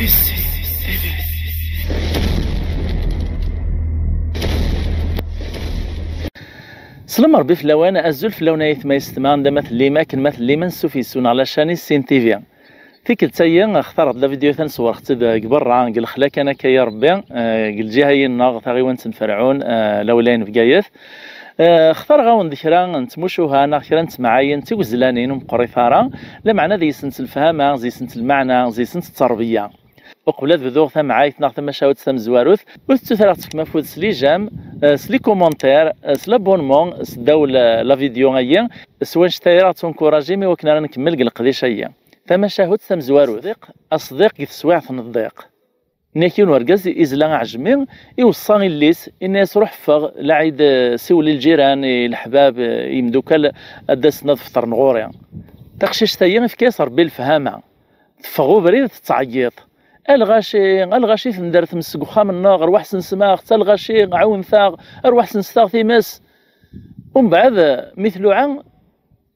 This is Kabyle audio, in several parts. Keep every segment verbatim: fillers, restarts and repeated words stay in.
Slam Rebbi fell-awen, azul fell-awen ay aytma yessetma, anda ma tellim, akken ma tellim, ansuf yes-wen ɣer la chaîne Issin T V. Tikkelt-agi xtareɣ-d la vidéo taneswerɣt-id deg berra, deg lexla kan akka ya Rebbi, eh, deg lǧiha-yi-nneɣ, taɣiwant n Ferɛun, eh, lawlay n Bgayet. Eh, xtareɣ-awen-d kra n tmucuha neɣ kra n temɛayin d tiwezlanin ur meqqrit ara, lameɛna deg-sent lefhama, deg-sent lmeɛna, deg-sent ttṛebbiya. Uqbel ad bduɣ tamɛayt neɣ tamacahut tamezwarut, ur tettut ara ad tefkem afud s les j'aime, eh, s les commentaires, eh, s l'abonnement, s ddaw la, la vidéo-agi, s wanect-a ara ɣ-tunkurajim i wakken ara nkemmel deg leqdic-agi. Tamacahut tamezwarut. Aṣdiq, aṣdiq deg teswiɛt n ddiq. Nnak yiwen urgaz izla aɛejmi, iweṣṣa illi-s, inna-yas: "Ruḥ ffeɣ, laɛid, eh, siwel i lǧiran, i leḥbab, eh, i yimdukal, ad d-asen ad fṭren ɣur-i." Taqcict-agi ifka-yas Rebbi lefhama. Teffeɣ ubrid tettɛeggiḍ: "A lɣaci, a lɣaci, tendert tmes seg uxxam-nneɣ, rwaḥ sensem-aɣ-tt, a lɣaci, ɛawnet-aɣ, rwaḥ senset-aɣ times." Umbeɛd, mi tluɛa,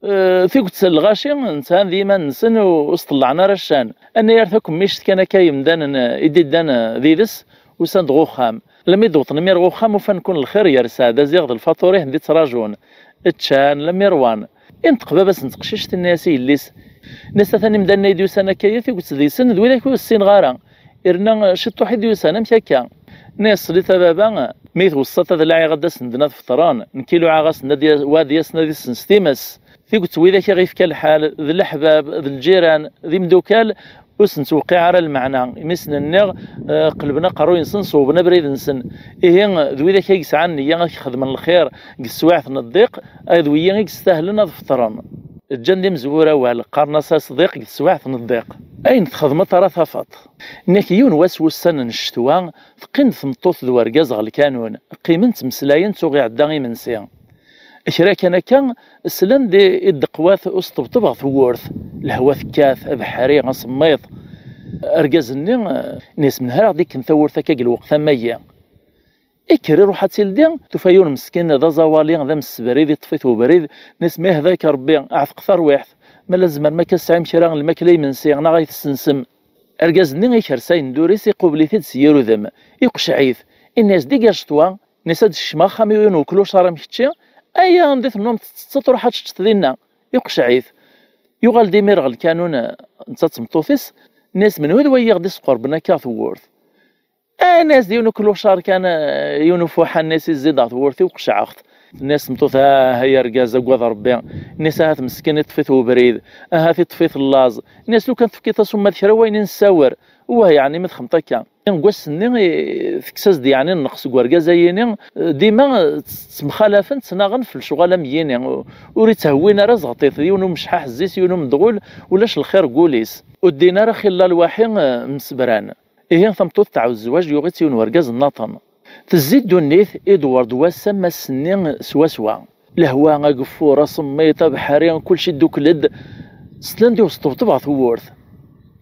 eh, tiget n lɣaci, ntthan d yiman-nsen u-, ur s-ṭellɛen ara ccan. Annayer takemmict kan akka yemdanen, eh, i d-iddan, eh, did-s, usan-d ɣer uxxam. Lammi d-wwḍen imir ɣer uxxam, ufan-ken lxir yersa, d aziɣ d lfaṭur i ten-d-ittraǧun. Ččan, lammi ṛwan. Inṭeq baba-s n teqcict, inna-yas i yelli-s, inna-yas: "Atan imdanen ay d-yusan akka-ya, tiget deg-sen d widak ur ssineɣ ara. Irna ciṭṭuḥ i d-yusan, amek akka?" Inna-yas: "Ṣṣlit a baba, mi tweṣṣaḍ ad laɛiɣ ad d-asen-d ad fṭren, nekk i luɛaɣ-asen ad ya-, wa ad yasen ad isens times. Tiget widak i ɣ-ifka lḥal, d leḥbab, d lǧiran, d imdukal, ur sen-ttewqiɛ ara lmeɛna, imi sen-nniɣ, eh, qelben aqerruy-nsen, ṣewben abrid-nsen. Ihi, d widak ay yesɛan nniya ad k-xedmen lxir deg teswiɛt n ddiq, ay d wiyi i yestahlen ad fṭren." Ǧǧan-d imezwura awal, qqaren-as aṣdiq deg teswiɛt n ddiq. Ayen txedmeḍ ara tafeḍ. Nnak yiwen wass wussan n ccetwa, teqqim-d tmeṭṭut d urgaz ɣer lkanun, qqimen ttmeslayen tuɣ iɛedda imensi. Kra kan akka, slan-d i, i ddeqwat usṭebṭeb ɣer tewwurt. Lehwa tekkat, abeḥri, asemmiḍ. Argaz-nni, eh, inna-yas: "Menhu ara ɣ-d-ikken tawwurt akka deg lweqt am wagi?" Ikker iruḥ ad tt-ildi, tufa yiwen meskin d aẓawali, d amsebrid, iṭṭef-it ubrid, inna-yas: "Ma ihda-k Rebbi, ɛteq tarwiḥt, ma la tzemrem akka tesɛim kra n lmakla imensi, neɣ ay tessensem." Argaz-nni ikres ayen d ur-is, iqubel-it-id s yir udem, iqceɛ-it, inna-yas: "Dégage-toi." Inna-yas: "Ad d-kecmeɣ axxam-iw yiwen ukleucard amek kečči, aya anda i tennumeḍ tettetteḍ, ruḥ ad teččeḍ dinna." Iqceɛ-it. Yuɣal-d imir ɣer lkanun, eh, netta d tmeṭṭut-is, inna-yas: "Menhu d wayi i ɣ-d-isqurben akka ɣer tewwurt?" Inna-yas: "D yiwen ukleucard kan, eh, yiwen ufuḥan", inna-yas, "izzi-d ɣer tewwurt-iw, qecɛeɣ-t." Inna-yas tmeṭṭut: "Ah, ay argaz, agad Rebbi." Inna-yas: "Ahat meskin iṭṭef-it ubrid, ahat iṭṭef-it llaẓ." Inna-yas: "Lukan tefkiḍ-as uma d kra wayen i nessawer, wah, yeɛni ma txedmeḍ akka." Deg wass-nni, i, tekkes-as-d yeɛni nnqes deg urgaz-ayini, dima ttemxalafen, ttnaɣen f lecɣal am yini, ur itthewwin ara, zeɣṭit, d yiwen umecḥaḥ zzi-s, yiwen umedɣul, ulac lxir deg wul-is. Ur ddin ara xilla lwaḥi, eh, msebran. Ihi tameṭṭut tɛawed zzwaǧ, yuɣ-itt yiwen urgaz nnaṭen. Tezzi ddunit, idewwer-d wass am ass-nni swaswa. Lehwa, ageffur, asemmiḍ, abeḥri, kulci ddukel-d. Slan-d i usṭebṭeb ɣer tewwurt.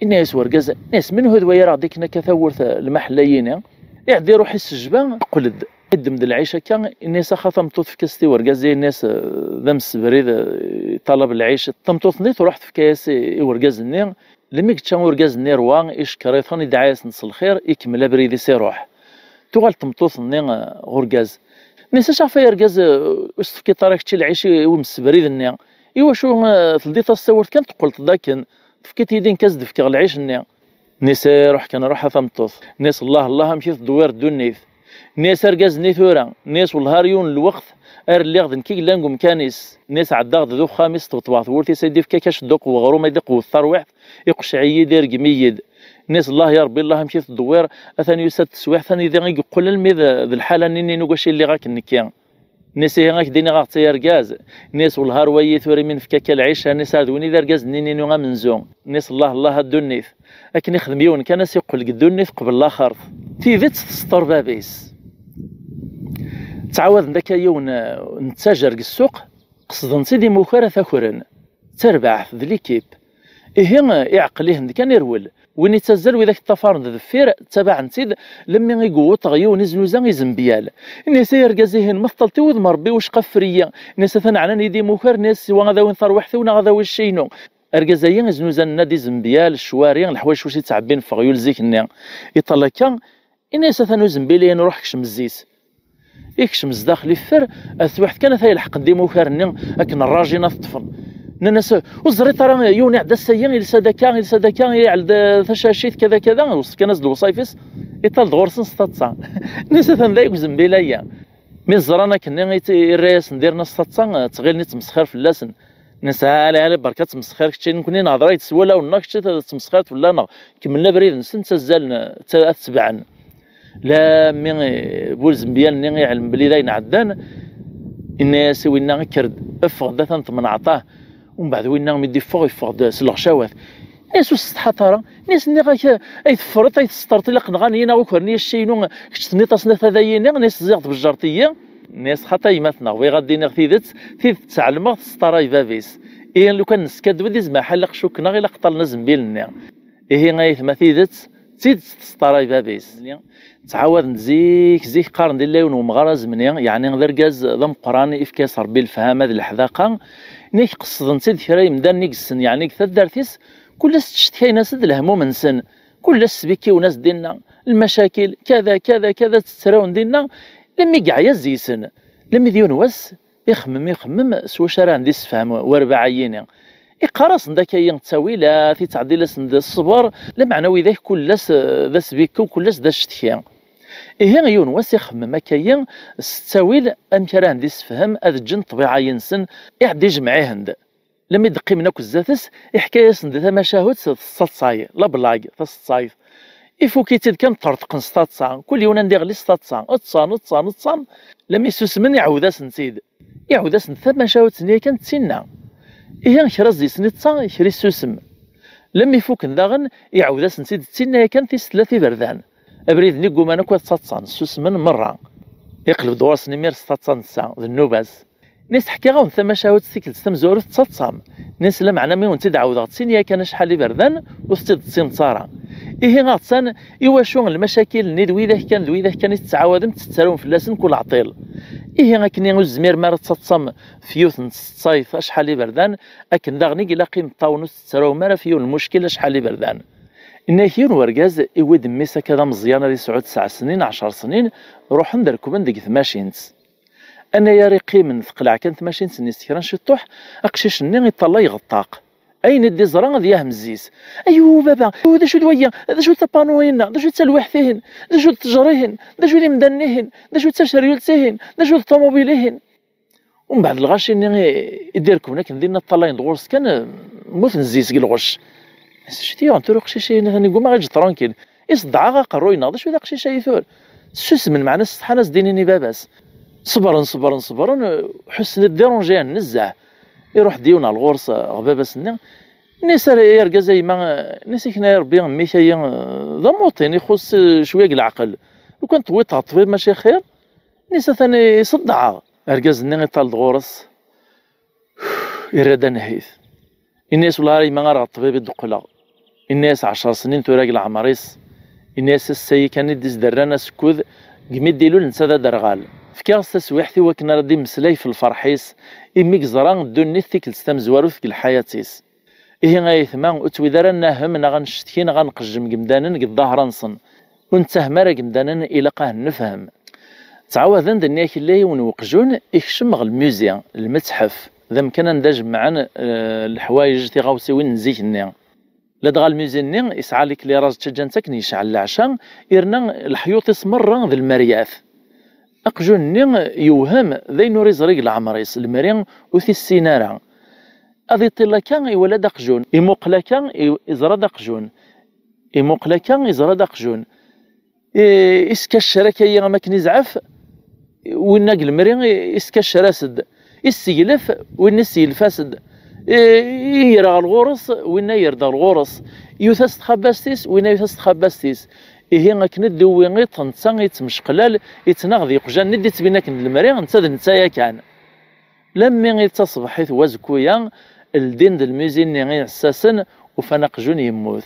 Inna-yas urgaz, inna-yas: "Menhu d wayi ara ɣ-d-ikken akka tawwurt, eh, lmaḥella-yini?" Iɛedda iruḥ isejba, iqqel-d. Iddem-d lɛic akka, inna-yas: "Axa tameṭṭut, efk-as-t i urgaz-ihi", inna-yas, eh, d amsebrid, eh, iṭalab lɛic. Tameṭṭut-nni truḥ tefka-yas i, i urgaz-nni. Lmi yečča urgaz-nni rwa, icekkeṛ-iten, idɛa-yasen s lxir, ikemmel abrid-is iruḥ. Tuɣal tmeṭṭut-nni, eh, ɣer urgaz. Inna-yas: "Acu ɣef ay argaz, eh, ur s-tefkiḍ ara kečči lɛic i, i umsebrid-nni? Iwacu, eh, teldiḍ-as tawwurt kan, teqqleḍ-d akken? Tefkiḍ-iyi-d nekk ad s-d-fkeɣ lɛic-nni." Inna-yas: "Ruḥ kan, ruḥ a tameṭṭut." Inna-yas: "Allah, Allah, amek i teddewwir ddunit." Inna-yas argaz-nni tura, inna-yas: "Wellah ar yiwen n lweqt ar lliɣ d nekk i yellan deg umkan-is." Inna-yas: "Ɛeddaɣ-d d uxxam-is, ṭebṭbeɣ tewwurt-is, ay d-ifka akka cedduq n weɣrum, ay d-iqewwet tarwiḥt, iqceɛ-iyi-d, irgem-iyi-d." Inna-yas: "Allah ya Rebbi, Allah, amek i teddewwir, atan yusa-d teswiɛt anida i yeqqel almi d, d lḥala-nni-inu, wacu lliɣ akken nekki." Inna-yas: "Ihi ad k-d-iniɣ aɣet ay argaz." Inna-yas: "Wellah ar wayi tura mi nefka akka lɛic, inna-yas, ar d win i d argaz-nni-inu amenzu." Inna-yas: "Allah, Allah a ddunit. Akken ixdem yiwen kan, a s-iqqel deg ddunit qbel laxert." Tidet tesṭer bab-is. Ttɛawaden-d akka yiwen, eh, n ttajer deg ssuq, qesden-tt-id imukar ad t-akren. D tarbaɛt, d l'équipe. Ihi, iɛqel-iten-d kan irwel. Win ittazzal, widak ṭṭafaren-d deffir, ttabaɛen-tt-id, lemmi i yewweṭ ɣer yiwen iznuza izembyal. Inna-yas: "Ay argaz-ihin, ma teṭṭleḍ i wudem Rebbi, wicqa ffer-iyi." Inna-yas: "Atan ɛnan-iyi-d imukar." Inna-yas: "Siwa ad awin tarwiḥt-iw neɣ ad awin cci-inu." Argaz-agi iznuzan-nni d izembyal, ccwari, leḥwayeǧ s wacu i ttɛebbin ɣef weɣyul zik-nni. Iṭal akka, ini-as: "Atan uzembil-ihin, ruḥ kcem zzi-s." Ikcem zdaxel iffer, ar twiḥt kan ata yelḥeq-d imukar-nni akken rrajin ad t-ṭṭfen. Nnan-as: "Ur teẓriḍ ara yiwen iɛedda ass-agi, ilsa-d akka, ilsa-d akka, iɛell-d tacacit, kada, kada." Iweṣṣef kan-as-d lewṣayef-is, iṭal-d ɣur-sen s taḍsa. Nnan-as: "Atan da deg uzembil-agi." Mi ẓran akken i t-, irra-yasen dirna s taḍsa, ttɣilen ittmesxir fell-asen. Nnan-as: "Ɛli, ɛli, berka ttmesxir kečči, nekkni nehder-ak-d s wulawen-nneɣ, kečči tettmesxireḍ fell-aneɣ." Kemmlen abrid-nsen, ttazzalen, tta-, ad t-tebɛen. Lammi, eh, bu lzembyal-nni iɛlem belli d ayen ɛeddan, inna-yas i winna: "Kker-d, ffeɣ-d, atan temneɛḍ." Umbeɛd winna mi d-iffeɣ, iffeɣ-d s lɣecawat. Nni-as: "Ur tessetḥaḍ ara?" Nni-as: "Nniɣ-ak, ay teffreḍ, ay tesseṭṭerḍ, ilaq nɣan-iyi neɣ ukren-iyi cci-inu, kečč tenniḍ-asen ata d ayini." Nni-as: "Ziɣ tbejjreḍ-iyi." Nni-as: "Xaṭi, a gma-tneɣ, bɣiɣ ad d-iniɣ tidet, tidet teɛlmeɣ-tesṭaray bab-is. Ihi lukan neskaddeb-d, izmer ḥal aqcuk-nneɣ ilaq ṭṭalen azembil-nni." Ihi ay aytma, tidet, d tidet tesṭaray bab-is. Ttɛawaden-d zik, zik qqaren-d illa yiwen wemɣar azemni, yeɛni d argaz d ameqqran, ifka-yas Ṛebbi lefhama d leḥdaqa. Nni-ak qeṣṣden-tt-id kra yemdanen i yessen, yeɛni deg taddart-is, kul ass ttcetkayen-as-d lehmum-nsen, kul ass sbikkiwen-as-d dinna, lmacakil, kada, kada, kada, ttettrawun dinna, lammi yeɛya zzi-sen. Lammi d yiwen wass, ixemmem, ixemmem s wacu ara ɛen d-issefhem warbaɛ-ayini. Iqqar-asen-d akka-yi ttawilat, ittɛeddil-asen-d ṣṣber, lameɛna widak kul ass, eh, d asbikkew, kul ass d acetki. Ihi yiwen wass ixemmem akka-yi s ttawil amek ara ɛen d-issefhem ad ǧǧen ṭṭbiɛa-yi-nsen, iɛedda ijmeɛ-ihen-d. Lammi d-qqimen akk zdat-s, iḥka-yasen-d tamacahut teṣṣaṣay, la blague, taṣeṣṣayt. Ifuk-itt-id kan ṭṭerṭqen s taḍsa, kul yiwen anda iɣli s taḍsa, ṭṭsan, ṭṭsan, ṭṭsan, lammi susmen iɛawed-asen-tt-id. Iɛawed-asen-d tamacahut-nni yakan d tinna. Ihi kra zzi-sen iṭṭsa, kra issusem. Lammi fuken daɣen, iɛawed-asen-tt-id d tinna yakan tis tlata iberdan. Abrid-nni gguman akk ad ttaḍsan, ssusmen merra. Iqleb-d ɣur-sen imir s taḍsa netta, d nnuba-s. Nni-as ḥkiɣ-awen tamacahut tikkelt tamezwarut d taḍsam. Nni-as lameɛna mi wen-tt-id-ɛawdeɣ d tin yakan acḥal iberdan, ur tettid-tettiniḍ ara. Ihi aɣ-ttan, iwacu lmacakil-nni d widak kan, d widak kan i tettɛawadem, tettarum fell-asen kul ɛṭil? Ihi akken ur tezmirem ara ad taḍsam f yiwet n tseḍsayt acḥal iberdan, akken daɣen i ilaq imeṭṭawen ur tettrawem ara f yiwen n lmuckil acḥal iberdan. Inna-yak yiwen wergaz iwwi-d mmi-s akka d ameẓyan ad yesɛu tesɛa snin, ɛecṛ snin, ruḥen d rekben deg tmacint. Anayer iqqimen teqleɛ kan tmacint-nni s kra n ciṭṭuḥ, aqcic-nni iṭṭalay ɣeṭṭaq. Ayen i d-iẓra ad yahmez-is. Ayu baba, ayu d acu d wagi? D acu d tapanu-inna? D acu d talwiḥt-ihin? D acu d ttejṛ-ihin? D acu d imdanen-ihin? D acu d taceryult-ihin? D acu d ṭumubil-ihin? Umbeɛd lɣaci-nni i, i d-irekben akken dinna ṭṭalayen-d ɣur-s kan, mmuten zzi seg lɣecc. Acu t-yuɣen tura uqcic-ihin, atan igumma ad yeǧǧ tranquille. Iṣeddeɛ-aɣ aqerruy-nneɣ, d acu d aqcic-ayi tura? Ssusmen, meɛna ssetḥan ad s-d-inin i baba-s. Ṣebren, ṣebren, ṣebren, ḥussen i ddéranger nezzeh. Iruḥ-d yiwen ar ɣur-s, ɣer baba-s-nni. Nni-as: "Ay argaz, a yemma, nni-as, ikna Rebbi mmi-k-ayi, d amuṭin, ixuṣṣ, eh, cwiya deg leɛqel. Lukan tewwiḍ-t ɣer ṭṭbib mačči xir?" Nni-as: "Atan iṣeddeɛ-aɣ." Argaz-nni iṭall-d ɣur-s, irra-d anehhit. Inna-yas: "Wellah ara yemma, ar ɣer ṭṭbib i d-qqleɣ." Inna-yas: "Ɛecṛ snin tura deg leɛmer-is." Inna-yas: "Ass-ayi kan i d-isderran asekkud, deg mi d-ilul netta d aderɣal. Fkiɣ-as taswiḥt i wakken ara d-immeslay f lferḥ-is, imi yeẓra ddunit tikkelt tamezwarut deg lḥayat-is." Ihi ay aytma, ur ttwid ara ad nahem neɣ ad ncetki neɣ ad nqejjem deg yemdanen deg ḍḍaher-nsen. Ur nettahem ara deg yemdanen, ilaq ad nefhem. Ttɛawaden-d nni-ak illa yiwen weqjun ikcem ɣer lmuzi, lmetḥef, d amkan anda jemmɛen, eh, leḥwayeǧ, tiɣawsiwin n zik-nni. Ladɣa lmuzi-nni yesɛa likliraz ttaǧǧan-t akken yecɛel leɛca, irna leḥyuḍ-is merra d lmeryat. Aqjun-nni yewhem d ayen ur iẓri deg leɛmer-is, lemri ur t-issin ara. Ad iṭil akka, iwala-d aqjun. Imuqel akka, i-, iẓra-d aqjun. Imuqel akka, iẓra-d aqjun. I-, iskaccer akka-yi am akken izɛef, winna deg lemri i-, iskaccer-as-d. Isseglef, winna isseglef-as-d. I-, i yerɣ ɣur-s, winna yerdeɣ ɣur-s. Yut-as txabbast-is, winna yut-as txabbast-is. Ihi akken i d-iwwi iṭ, netta yettmecqlal, yettnaɣ d yeqjan-nni d-ittbin akken d lemri, netta d netta yakan. Lammi i d taṣebḥit n wazekku-ya, ldin-d lmuzi-nni iɛessasen, ufan aqjun yemmut.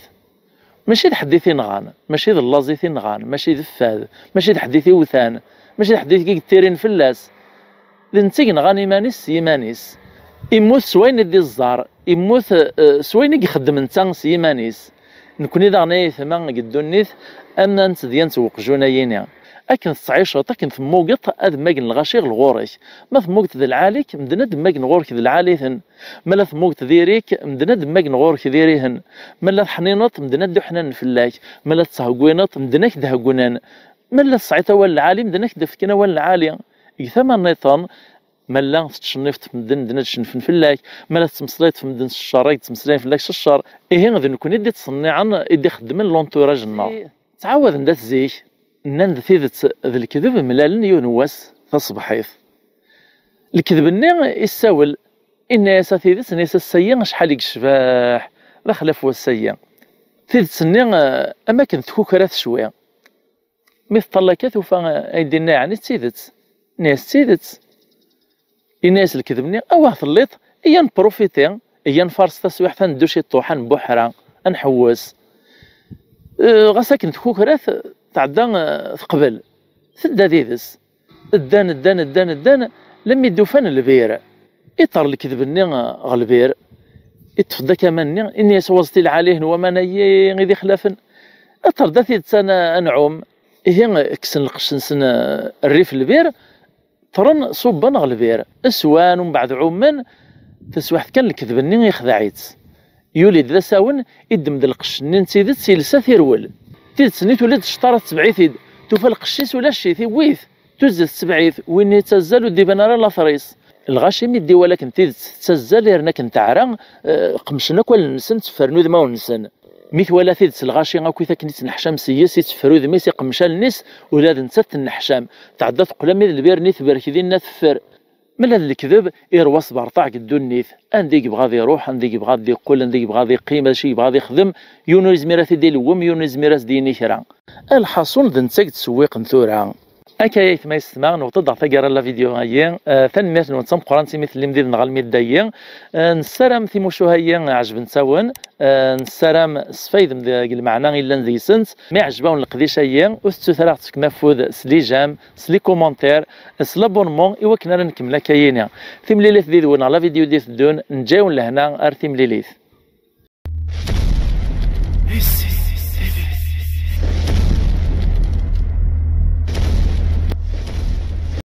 Mačči d ḥedd i t-inɣan, mačči d llaẓ i t-inɣan, mačči d fad, mačči d ḥedd i t-iwtan, mačči d ḥedd i yettirin fell-as. D netta i yenɣan iman-is s yiman-is. Immut s wayen i d-iẓẓar, immut eh, s wayen i ixeddem netta s yiman-is. Nekni daɣen ay aytma deg ddunit, am netta d yan n weqjun-ayini. Akken tettɛiceḍ, akken temmugeḍ, ad mmagen lɣaci ɣer ɣur-k. Ma temmugeḍ d lɛali-k, medden ad mmagen ɣur-k d lɛali-ten. Ma la temmugeḍ diri-k, medden ad mmagen ɣur-k diri-ten. Ma la teḥnineḍ, medden ad d-uḥnanen fell-ak. Ma la tettɛeggineḍ, medden ad k-d-ɛeggnen. Ma la tesɛiḍ awal lɛali, medden ad k-d-fken awal lɛali. Deg tama nniḍen, ma la tettcennifeḍ medden, medden ad cennfen fell-ak. Ma la tettmeslayeḍ medden s cceṛ, ad ttmeslayen fell-ak s cceṛ. Ihi d nekni i d-ittṣenniɛen, i d-ixeddmen l'entourage-nneɣ. Ttɛawaden-d at zik, nnan-d tidet d lekdeb mlalen yiwen n wass taṣebḥit. Lekdeb-nni issawel, inna-yas a tidet, inna-yas ass-ayi acḥal i yecbeḥ, d axlaf wass-ayi. Tidet-nni eh, am akken tkukra tecwi. Mi teṭṭal akka tufa eh, ay d-inna yeɛni d tidet. Inna-yas d tidet. Inna-yas lekdeb-nni, awah telliḍ, iyya nprofiti, iyya nfares taswiḥt ad neddu ciṭuḥ, ad nbuḥra, ad nḥewwes. Eh, ɣas akken tkukra t- tɛedda eh, teqbel. Tedda did-s. Ddan, ddan, ddan, ddan, lammi d-ufan lbir. Iṭer lekdeb-nni ɣer lbir, iṭṭef-d akaman-nni, ini-as waẓet i lɛali n waman-ayi i d ixlafen. Iṭer-d a tidet ad n- ad nɛum. Ihi kksen lqecc-nsen eh, rrif lbir, ṭṭren ṣubben ɣer lbir. Swan, umbeɛd ɛummen, taswiḥt kan lekdeb-nni ixdeɛ-itt. Yuli-d d asawen, iddem-d lqecc-nni n tidet, ilsa tirwel. Tidet-nni tuli-d cṭara, tetbeɛ-it-id. Tufa lqecc-is ulac-it, iwwi-t. Tuzzel tetbeɛ-it, win yettazzal ur d-iban ara later-is. Lɣaci mi d-iwala akken tidet tettazzal, yerna akken teɛra, eh, qemcen akk allen-nsen, tteffren udmawen-nsen. Mi twala tidet lɣaci akkit akken i ttneḥcam s-yes, itteffer udem-is, iqemmec allen-is, ula d nettat tenneḥcam. Tɛedda teqqel armi d lbir-nni, tebrek dinna teffer. Mella d lekdeb, irwa asberṭaɛ deg ddunit. Anda i yebɣa ad iruḥ, anda i yebɣa ad iqqel, anda i yebɣa ad iqqim, acu i yebɣa ad ixdem, yiwen ur yezmir ad t-id-ilewwem, yiwen ur yezmir ad s-d-yini kra. A lḥaṣun, d netta i yettsewwiqen tura. Akka ay aytma yessetma, newweḍ-d ɣer taggara n la vidéo-ayi. Eh, tanemmirt-nwen d tameqqrant imi tellim did-neɣ almi d dayi. Eh, nessaram timucuha-yi ɛejbent-awen. Eh, nessaram sfaydem deg lmeɛna yellan deg-sent. Ma iɛjeb-awen leqdic-ayi, ur tettut ara ad ɣ-tefkem afud s les j'aime, s les commentaires, s l'abonnement, i wakken ara nkemmel akka-yini. Timlilit did-wen ɣer la vidéo d-iteddun, neǧǧa-yawen lehna ar timlilit.